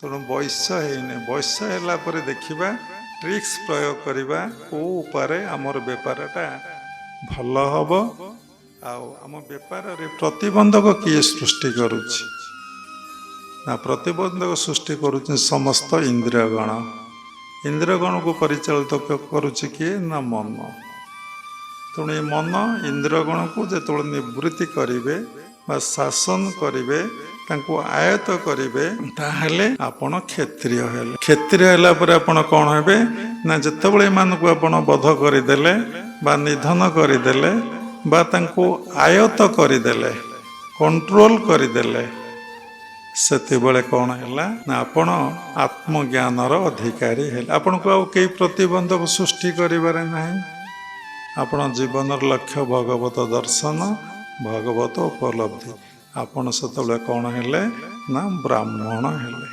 ତେଣୁ ବୈଶ୍ୟ ହେଇନି। ବୈଶ୍ୟ ହେଲା ପରେ ଦେଖିବା, ଟ୍ରିକ୍ସ ପ୍ରୟୋଗ କରିବା, କେଉଁ ଉପାୟରେ ଆମର ବେପାରଟା ଭଲ ହେବ ଆଉ ଆମ ବେପାରରେ ପ୍ରତିବନ୍ଧକ କିଏ ସୃଷ୍ଟି କରୁଛି ନା, ପ୍ରତିବନ୍ଧକ ସୃଷ୍ଟି କରୁଛି ସମସ୍ତ ଇନ୍ଦ୍ରିୟଗଣ। ଇନ୍ଦ୍ରିୟଗଣକୁ ପରିଚାଳିତ କରୁଛି କିଏ ନା ମନ। ତେଣୁ ଏ ମନ ଇନ୍ଦ୍ରିୟଗଣକୁ ଯେତେବେଳେ ନିବୃତ୍ତି କରିବେ ବା ଶାସନ କରିବେ, ତାଙ୍କୁ ଆୟତ୍ତ କରିବେ, ତାହେଲେ ଆପଣ କ୍ଷତ୍ରିୟ ହେଲେ। କ୍ଷତ୍ରିୟ ହେଲା ପରେ ଆପଣ କ'ଣ ହେବେ ନା, ଯେତେବେଳେ ଏମାନଙ୍କୁ ଆପଣ ବଧ କରିଦେଲେ ବା ନିଧନ କରିଦେଲେ ବା ତାଙ୍କୁ ଆୟତ୍ତ କରିଦେଲେ, କଣ୍ଟ୍ରୋଲ କରିଦେଲେ, ସେତେବେଳେ କ'ଣ ହେଲା ନା, ଆପଣ ଆତ୍ମଜ୍ଞାନର ଅଧିକାରୀ ହେଲେ। ଆପଣଙ୍କୁ ଆଉ କେହି ପ୍ରତିବନ୍ଧକ ସୃଷ୍ଟି କରିବାରେ ନାହିଁ। ଆପଣ ଜୀବନର ଲକ୍ଷ୍ୟ ଭଗବତ ଦର୍ଶନ, ଭଗବତ ଉପଲବ୍ଧି। ଆପଣ ସେତେବେଳେ କ'ଣ ହେଲେ ନା, ବ୍ରାହ୍ମଣ ହେଲେ।